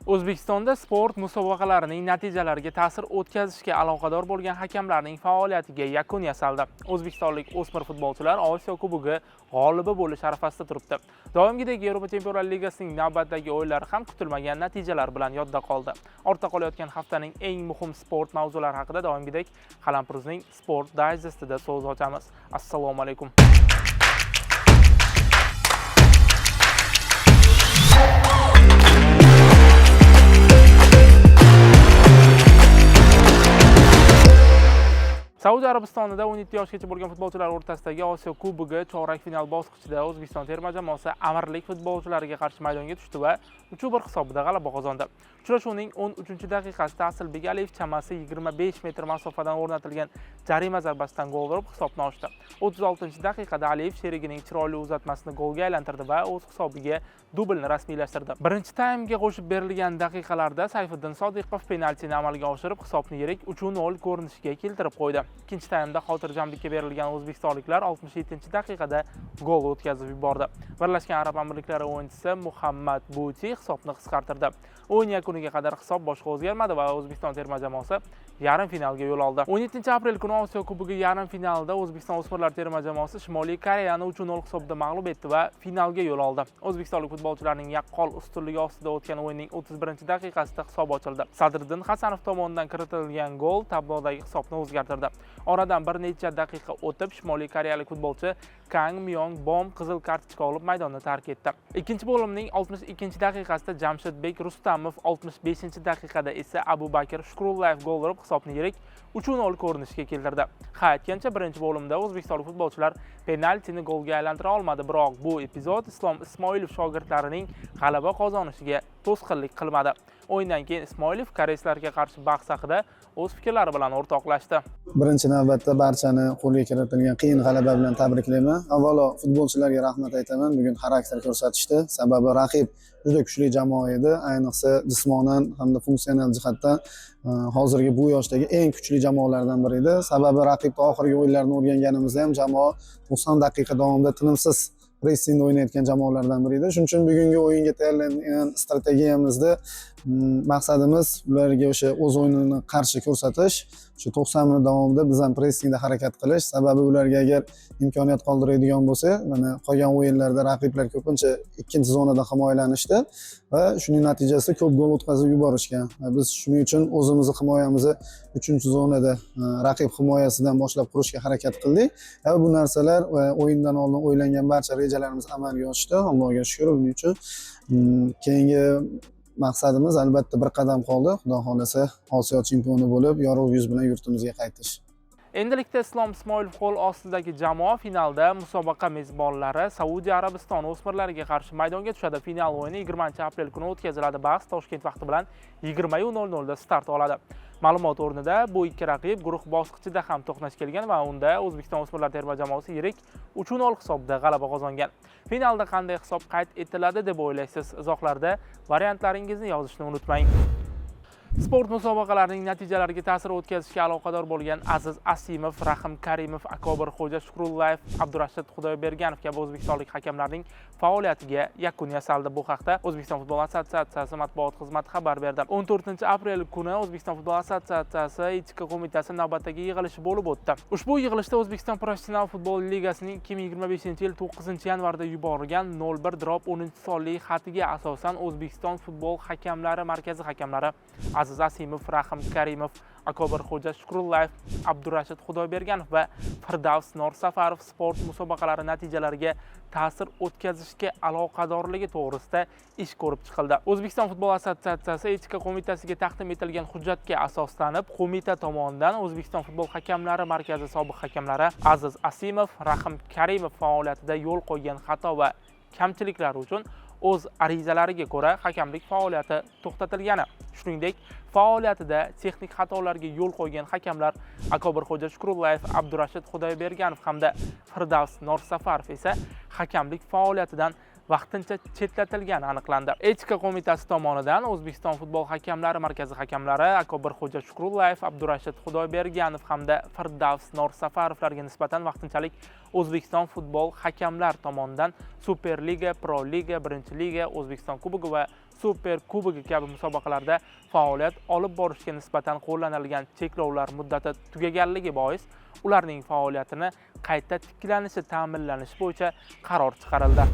O'zbekistonda sport musobaqalarining natijalariga ta'sir o'tkazishga aloqador bo'lgan hakamlarning faoliyatiga yakun yasaldi. O'zbekistonlik o'smir futbolchilar Osiyo Kubogi g'olibi bo'lish arafasida turibdi. Doimgidek Yevropa Chempionlar Ligasining navbatdagi o'yinlari ham kutilmagan natijalar bilan yodda qoldi. Ortda qolayotgan haftaning eng muhim sport mavzulari haqida doimgidek Qalampiruzning Sport Digestida so'z ochamiz. Assalomu alaykum. Saudiya Arabistonida 17 yoshgacha bo'lgan futbolchilar o'rtasidagi Osiyo Kubogi chorak final bosqichida O'zbekiston terma jamoasi Amirlik futbolchilariga qarshi maydonga tushdi va 3-1 hisobida g'alaba qozondi. Uchrashuvning 13-daqiqasida Asilbek Aliyev chamasi 25 metr masofadan o'rnatilgan jarima zarbasidan gol urib hisobni ochdi. 36-daqiqada Aliyev sherigining chiroyli uzatmasini golga aylantirdi va o'z hisobiga dublni rasmiylashtirdi. Birinchi taymga qo'shib berilgan daqiqalarda Sayfiddin Sodiqov penaltini amalga oshirib, hisobni yirik 3-0 ko'rinishiga keltirib qo'ydi. Ikkinchi taymda xotirjamlikka berilgan o'zbekistonliklar 67-daqiqada gol o'tkazib yubordi. Birlashgan Arab Amirliklari o'yinchisi Muhammad Buti hisobni qisqartirdi. O'yin yakuniga qadar hisob boshqa o'zgarmadi va O'zbekiston terma jamoasi yarim finalga yo'l oldi. 17 aprel kuni Osiyo Kubogi yarim finalida O'zbekiston o'smirlar terma jamoasi Shimoliy Koreyani 3-0 hisobida mag'lub etdi va finalga yo'l oldi. O'zbekistonlik futbolchilarning yaqqol ustunligi ostida o'tgan o'yinning 31-daqiqasida hisob ochildi. Sadriddin Hasanov tomonidan kiritilgan gol tablodagi hisobni o'zgartirdi. Oradan bir necha daqiqa o'tib Shimoliy koreyalik futbolchi Kang Myong Bom qizil kartochka olib maydonni tark etdi. Ikkinchi bo'limning 62-daqiqasida Jamshidbek Rustamov, 65-daqiqada esa Abu Bakr Shukrullayev gol urib hisobni yirik 3-0 ko'rinishga keltirdi. Ha, aytgancha, birinchi bo'limda o'zbekistonlik futbolchilar penaltini golga aylantira olmadi, biroq bu epizod Islom Ismoilov shogirdlarining g'alaba qozonishiga to'sqinlik qilmadi. O'yindan keyin Ismoilov koreyslarga qarshi bahs haqida o'z fikrlari bilan o'rtoqlashdi. Birinchi navbatda barchani qo'lga kiritilgan qiyin g'alaba bilan tabriklayman. Avvalo futbolchilarga rahmat aytaman. Bugun xarakter ko'rsatishdi. Sababi raqib juda kuchli jamoa edi. Ayniqsa jismonan hamda funksional jihatdan hozirgi bu yoshdagi eng kuchli jamoalardan biri edi. Sababi raqibni oxirgi o'yinlarini o'rganganimizda ham jamoa 90 daqiqa davomida tinimsiz pressingda o'ynayotgan jamoalardan biri edi. Shuning uchun bugungi o'yinga tayyorlangan strategiyamizda maqsadimiz ularga o'sha o'z o'yinini qarshi ko'rsatish, shu 90 minut davomida biz ham pressingda harakat qilish. Sababi ularga agar imkoniyat qoldiradigan bo'lsa, mana qolgan o'yinlarda raqiblar ko'pincha ikkinchi zonada himoyalanishdi va shuning natijasida ko'p gol o'tkazib yuborishgan. Va biz shuning uchun o'zimizni himoyamizni uchinchi zonada raqib himoyasidan boshlab qurishga harakat qildik. Va bu narsalar o'yindan oldin o'ylangan barcha rejalarimiz amalga oshdi. Allohga shukur buning uchun. Keyingi maqsadimiz albatta bir qadam qoldi. Xudo xohlasa Osiyo chempioni bo'lib, yorug' yuz bilan yurtimizga qaytish. Endilikda Islom Ismoilov qo'l ostidagi jamoa finalda musobaqa mezbonlari Saudiya Arabistoni o'smirlariga qarshi maydonga tushadi. Final o'yini 20 aprel kuni o'tkaziladi. Bahs Toshkent vaqti bilan 20:00 da start oladi. Ma'lumot o'rnida, bu ikki raqib guruh bosqichida ham to'qnash kelgan va unda O'zbekiston o'smirlar terma jamoasi yirik 3-0 hisobida g'alaba qozongan. Finalda qanday hisob qayd etiladi deb o'ylaysiz? Izohlarda variantlaringizni yozishni unutmang. Sport musobaqalarining natijalariga ta'sir o'tkazishga aloqador bo'lgan Aziz Asimov, Rahim Karimov, Akobir Xo'ja Shukrullayev, Abdurashid Xudoyberganov kabi o'zbekistonlik hakamlarning faoliyatiga yakun yasaldi. Bu haqda O'zbekiston futbol assotsiatsiyasi matbuot xizmati xabar berdi. 14 aprel kuni O'zbekiston futbol assotsiatsiyasi etika qo'mitasi navbatdagi yig'ilishi bo'lib o'tdi. Ushbu yig'ilishda O'zbekiston professional futbol ligasining 2025 yil 9 yanvarda yuborilgan 01/10 sonli xatiga asosan O'zbekiston futbol hakamlari markazi hakamlari Aziz Asimov, Rahim Karimov, Akobir Xo'ja Shukrullayev, Abdurashid Xudoyberganov va Firdavs Norsafarov sport musobaqalari natijalariga ta'sir o'tkazishga aloqadorligi to'g'risida ish ko'rib chiqildi. O'zbekiston futbol assotsiatsiyasi etika qo'mitasiga taqdim etilgan hujjatga asoslanib, qo'mita tomonidan O'zbekiston futbol hakamlari markazi sobiq hakamlari Aziz Asimov, Rahim Karimov faoliyatida yo'l qo'ygan xato va kamchiliklari uchun o'z arizalariga ko'ra hakamlik faoliyati to'xtatilgani, shuningdek, faoliyatida texnik xatolarga yo'l qo'ygan hakamlar Akobir Xo'ja Shukrullayev, Abdurashid Xudoyberganov hamda Firdavs Norsafarov esa hakamlik faoliyatidan vaqtincha chetlatilgani aniqlandi. Etika qo'mitasi tomonidan O'zbekiston futbol hakamlari markazi hakamlari Akobir Xo'ja Shukrullayev, Abdurashid Xudoyberganov hamda Firdavs Norsafarovlarga nisbatan vaqtinchalik O'zbekiston futbol hakamlar tomonidan Superliga, Pro Liga, Birinchi liga, O'zbekiston Kubogi va Super Kubogi kabi musobaqalarda faoliyat olib borishga nisbatan qo'llanilgan cheklovlar muddati tugaganligi bois ularning faoliyatini qayta tiklanishi ta'minlanishi bo'yicha qaror chiqarildi.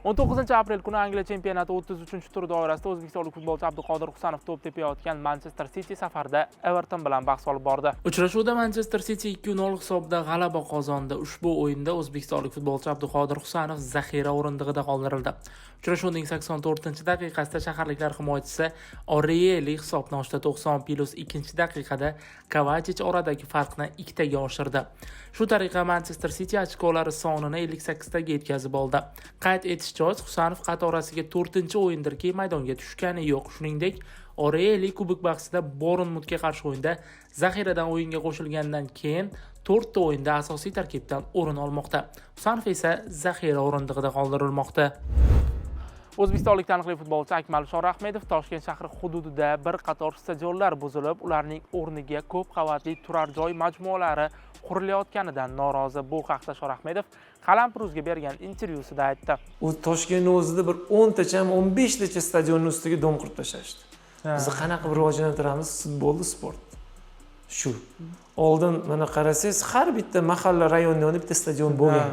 19 aprel kuni Angliya chempionati 33 tur doirasida o'zbekistonlik futbolchi Abduqodir Husanov to'p tepayotgan Manchester City safarda Everton bilan bahs olib bordi. Uchrashuvda Manchester City 2-0 hisobida g'alaba qozondi. Ushbu o'yinda o'zbekistonlik futbolchi Abduqodir Husanov zaxira o'rindig'ida qoldirildi. Uchrashuvning 84-daqiqasida shaharliklar himoyachisi O'Reilly hisobni ochdi. 90+2 daqiqada Kovachich oradagi farqni ikkitaga oshirdi. Shu tariqa Manchester City ochkolari sonini 58 taga yetkazib oldi. Qayd etish joiz, Husanov qatorasiga 4 o'yindirki maydonga tushgani yo'q. Shuningdek, O'Reilly kubok bahsida Bornmutga qarshi o'yinda zaxiradan o'yinga qo'shilgandan keyin to'rtta o'yinda asosiy tarkibdan o'rin olmoqda. Husanov esa zaxira o'rindig'ida qoldirilmoqda. O'zbekistonlik taniqli futbolchi Akmal Shorahmedov Toshkent shahri hududida bir qator stadionlar buzilib, ularning o'rniga ko'p qavatli turar joy majmualari qurilayotganidan norozi. Bu haqda Shorahmedov Qalampiruzga bergan intervyusida aytdi. U Toshkentni o'zida bir 10 tacha, 15 tacha stadionni ustiga дом qurib tashlashdi. Biz qanaqa qilib rivojlantiramiz futbolni, sport shu? Oldin, mana, qarasangiz, har bitta mahalla, rayonni yonida bitta stadion bo'lgan.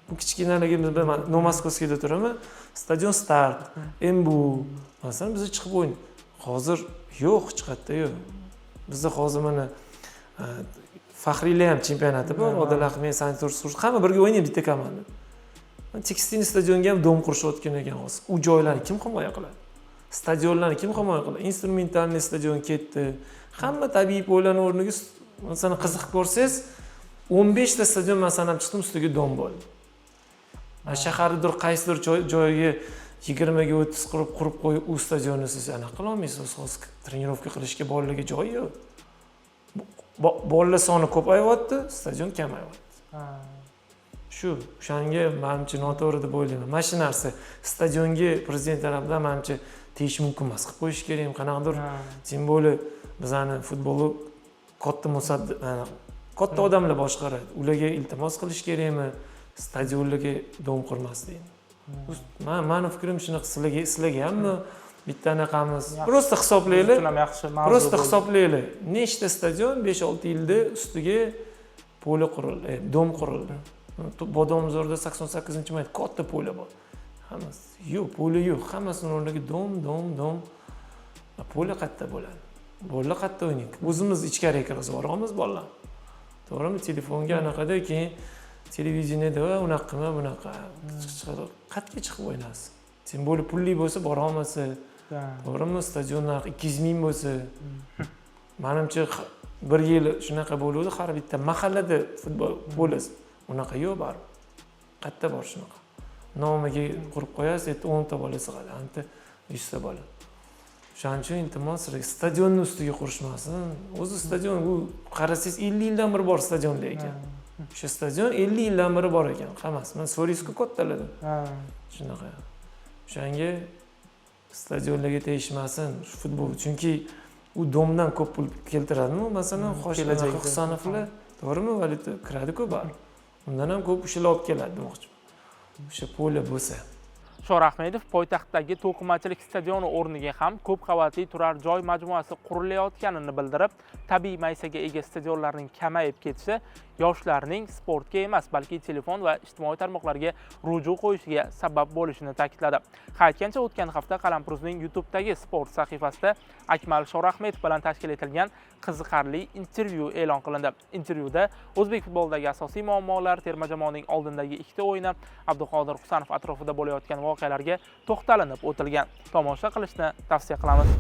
Bu kichkinaligimizda man Новомосковский da turaman, stadion Start, МБУ, masalan, biz chiqib o'yn. Hozir yo'q, hech qayerda yo'q. Bizda hozir, mana, faxriylar ham chempionati bor, Odil Ahmed, Sanitar, hamma birga o'ynaydi bitta komanda. Текстильный stadionga ham дом qurishayotgan ekan hozir. U joylarni kim himoya qiladi? Stadionlarni kim himoya qiladi? Инструментальный stadion ketdi, hamma tabiiy поле ni o'rniga, masalan, qiziqib ko'rsangiz, 15 ta stadion, masalan, ham chiqdim, ustiga дом bo'ldi. Shaharnidir qaysidir joyiga 20 ga 30 qurib qo'yib, u stadionni siz anaqa qilolmaysiz. Hozir тренировка qilishga bolalarga joy yo'q. Bolalar soni ko'payyapti, stadion kamayyapti. Shu, o'shanga manimcha noto'g'ri deb o'ylayman mana shu narsa. Stadionga prezident tarafidan, manimcha, tegish mumkin emas, qilib qo'yish kerak qanaqadir. Тем более bizani futbolni katta musaddi, katta odamlar boshqaradi, ularga iltimos qilish kerakmi stadionlarga дом qurmaslikni. Mani fikrim shunaqa. Sizlarga hammi bitta anaqamiz, просто hisoblaylik. Uchun ham yaxshi mavzu Просто bo'ldi. hisoblaylik, nechta stadion 5-6 yilda ustiga поле qurildi, дом qurildi. Bodomzorda 88-may katta поле bor, hammasi yo'q, поле yo'q, hammasini o'rniga дом, дом, дом. A поле qayerda bo'ladi? Bolalar qayerda o'ynaydi? O'zimiz ichkariga kirgizib yuboramiz bolalar, to'g'rimi? Telefonga anaqada, keyin televideniyada: "Va, unaqa qilma, bunaqa chiqarib." Qayerga chiqib o'ynasiz? Тем более pulli bo'lsa, borolmasa, to'g'rimi? Stadion narxi 200 000 bo'lsa, manimcha, bir yil shunaqa bo'luvdi, har bitta mahallada futbol поле si. Unaqa yo'q baribir. Qayerda bor shunaqa? Nomiga qurib qo'yasiz, erta 10 ta bola sig'adi, anta 100 ta bola. O'shaning uchun, iltimos, sizlarga, stadionni ustiga qurishmasin. O'zi stadion u, qarasangiz, 50 yildan beri bor stadionda ekan. O'sha stadion 50 yildan beri bor ekan hammasi. Mana, so'raysizku kattalardan, shunaqa. O'shanga stadionlarga tegishmasin shu futbol, chunki u дом dan ko'p pul keltiradimi, masalan, Kelajakda. Husanovlar, to'g'rimi, valyuta kiradiku baribir, undan ham ko'p o'shalar olib keladi demoqchiman, o'sha поле bo'lsa. Shorahmedov poytaxtdagi To'qimachilik stadioni o'rniga ham ko'p qavatli turar joy majmuasi qurilayotganini bildirib, tabiiy maysaga ega stadionlarning kamayib ketishi yoshlarning sportga emas, balki telefon va ijtimoiy tarmoqlarga ruju qo'yishiga sabab bo'lishini ta'kidladi. Ha, aytgancha, o'tgan hafta Qalampiruzning YouTube'dagi sport sahifasida Akmal Shorahmedov bilan tashkil etilgan qiziqarli intervyu e'lon qilindi. Intervyuda o'zbek futbolidagi asosiy muammolar, terma jamoaning oldindagi ikkita o'yini, Abduqodir Husanov atrofida bo'layotgan voqealarga to'xtalinib o'tilgan. Tomosha qilishni tavsiya qilamiz.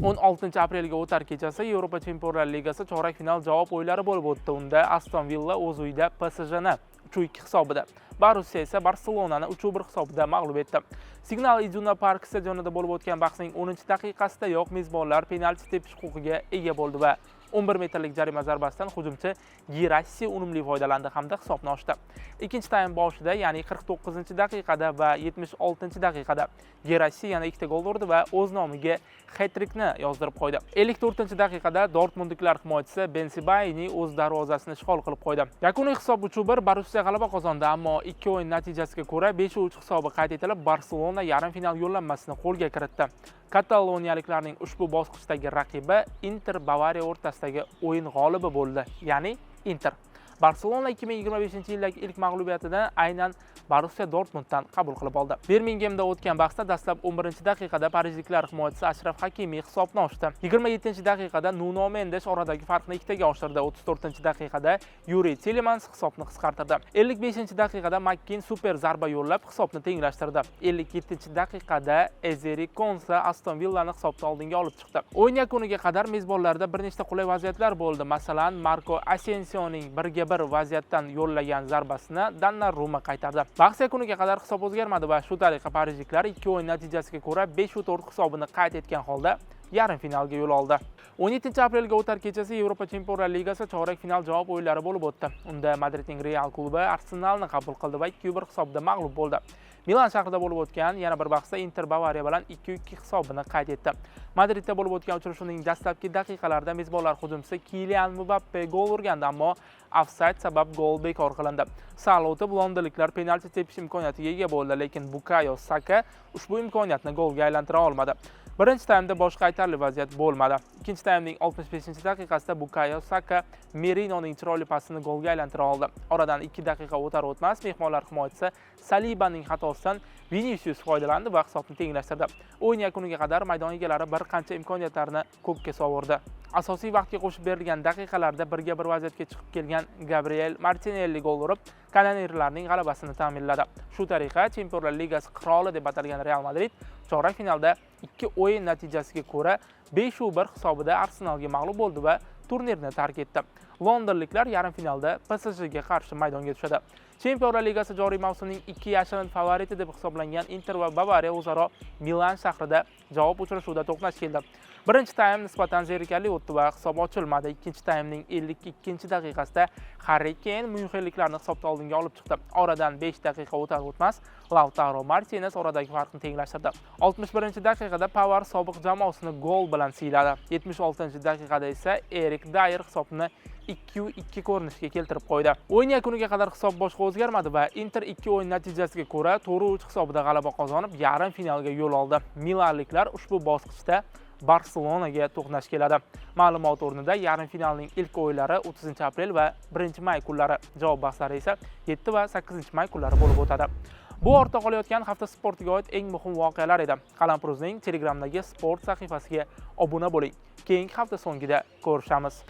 16 aprelga o'tar kechasi Yevropa Chempionlar Ligasi chorak final javob o'yinlari bo'lib o'tdi. Unda Aston Villa o'z uyida PSJni 3-2 hisobida, Borussiya esa Barselonani 3-1 hisobida mag'lub etdi. Signal Iduna Park stadionida bo'lib o'tgan bahsning 10 daqiqasidayoq mezbonlar penalti tepish huquqiga ega bo'ldi va 11 metrlik jarima zarbasidan hujumchi Girassi unumli foydalandi hamda hisobni ochdi. Ikkinchi taym boshida, ya'ni 49-daqiqada va 76-daqiqada Girassi yana ikkita gol urdi va o'z nomiga het-trikni yozdirib qo'ydi. 54-daqiqada Dortmundliklar himoyachisi Bensebaini o'z darvozasini ishg'ol qilib qo'ydi. Yakuniy hisob 3-1, Borussiya g'alaba qozondi, ammo ikki o'yin natijasiga ko'ra 5-3 hisobi qayd etilib, Barselona yarim final yo'llanmasini qo'lga kiritdi. Kataloniyaliklarning ushbu bosqichdagi raqibi Inter Bavariya o'rtasidagi o'yin g'olibi bo'ldi, ya'ni Inter. Barselona 2025-yildagi ilk mag'lubiyatini aynan Borussiya Dortmunddan qabul qilib oldi. Birmingemda o'tgan bahsda dastlab 11-daqiqada parijliklar himoyachisi Ashraf Hakimi hisobni ochdi. 27-daqiqada Nuno Mendes oradagi farqni ikkitaga oshirdi. 34-daqiqada Yuri Tillemans hisobni qisqartirdi. 55-daqiqada Makkin super zarba yo'llab hisobni tenglashtirdi. 57-daqiqada Ezeri Konsa Aston Villani hisobda oldinga olib chiqdi. O'yin yakuniga qadar mezbonlarda bir nechta qulay vaziyatlar bo'ldi. Masalan, Marko Asensioning 1-1 vaziyatdan yo'llagan zarbasini Donnarumma qaytardi. Bahs yakuniga qadar hisob o'zgarmadi va shu tariqa parijliklar ikki o'yin natijasiga ko'ra 5-4 hisobini qayd etgan holda yarim finalga yo'l oldi. 17 aprelga o'tar kechasi Yevropa Chempionlar Ligasi chorak final javob o'yinlari bo'lib o'tdi. Unda Madridning Real klubi Arsenalni qabul qildi va 2-1 hisobida mag'lub bo'ldi. Milan shahrida bo'lib o'tgan yana bir bahsda Inter Bavariya bilan 2-2 hisobini qayd etdi. Madridda bo'lib o'tgan uchrashuvning dastlabki daqiqalarida mezbonlar hujumchisi Kilian Mbappe gol urgandi, ammo ofsayd sabab gol bekor qilindi. Sal o'tib londonliklar penalti tepish imkoniyatiga ega bo'ldi, lekin Bukayo Saka ushbu imkoniyatni golga aylantira olmadi. Birinchi taymda boshqa aytarli vaziyat bo'lmadi. Ikkinchi taymning 65-daqiqasida Bukayo Saka Merinoning chiroyli pasini golga aylantira oldi. Oradan 2 daqiqa o'tar o'tmas mehmonlar himoyachisi Salibaning xatosidan Vinicius foydalandi va hisobni tenglashtirdi. O'yin yakuniga qadar maydon egalari bir qancha imkoniyatlarni ko'kka sovurdi. Asosiy vaqtga qo'shib berilgan daqiqalarda 1-1 vaziyatga chiqib kelgan Gabriel Martinelli gol urib, kanonerlarning g'alabasini ta'minladi. Shu tariqa Chempionlar Ligasi qiroli deb atalgan Real Madrid chorak finalda ikki o'yin natijasiga ko'ra 5-1 hisobida Arsenalga mag'lub bo'ldi va turnirni tark etdi. Londonliklar yarim finalda PSJga qarshi maydonga tushadi. Chempionlar Ligasi joriy mavsumning ikki yashirin favoriti deb hisoblangan Inter va Bavariya o'zaro Milan shahrida javob uchrashuvida to'qnash keldi. Birinchi taym nisbatan zerikarli o'tdi va hisob ochilmadi. Ikkinchi taymning 52-daqiqasida Harri Keyn myunxenliklarni hisobda oldinga olib chiqdi. Oradan 5 daqiqa o'tar o'tmas Lautaro Martinez oradagi farqni tenglashtirdi. 61-daqiqada Pavar sobiq jamoasini gol bilan siyladi. 76-daqiqada esa Erik Dayer hisobni 2-2 ko'rinishga keltirib qo'ydi. O'yin yakuniga qadar hisob boshqa o'zgarmadi va Inter ikki o'yin natijasiga ko'ra 4-3 hisobida g'alaba qozonib, yarim finalga yo'l oldi. Milanliklar ushbu bosqichda Barselonaga to'qnash keladi. Ma'lumot o'rnida, yarim finalning ilk o'yinlari 30 aprel va 1 may kunlari, javob bahslari esa 7 va 8 may kunlari bo'lib o'tadi. Bu ortda qolayotgan hafta sportiga oid eng muhim voqealar edi. Qalampiruzning Telegramdagi sport sahifasiga obuna bo'ling. Keyingi hafta so'ngida ko'rishamiz.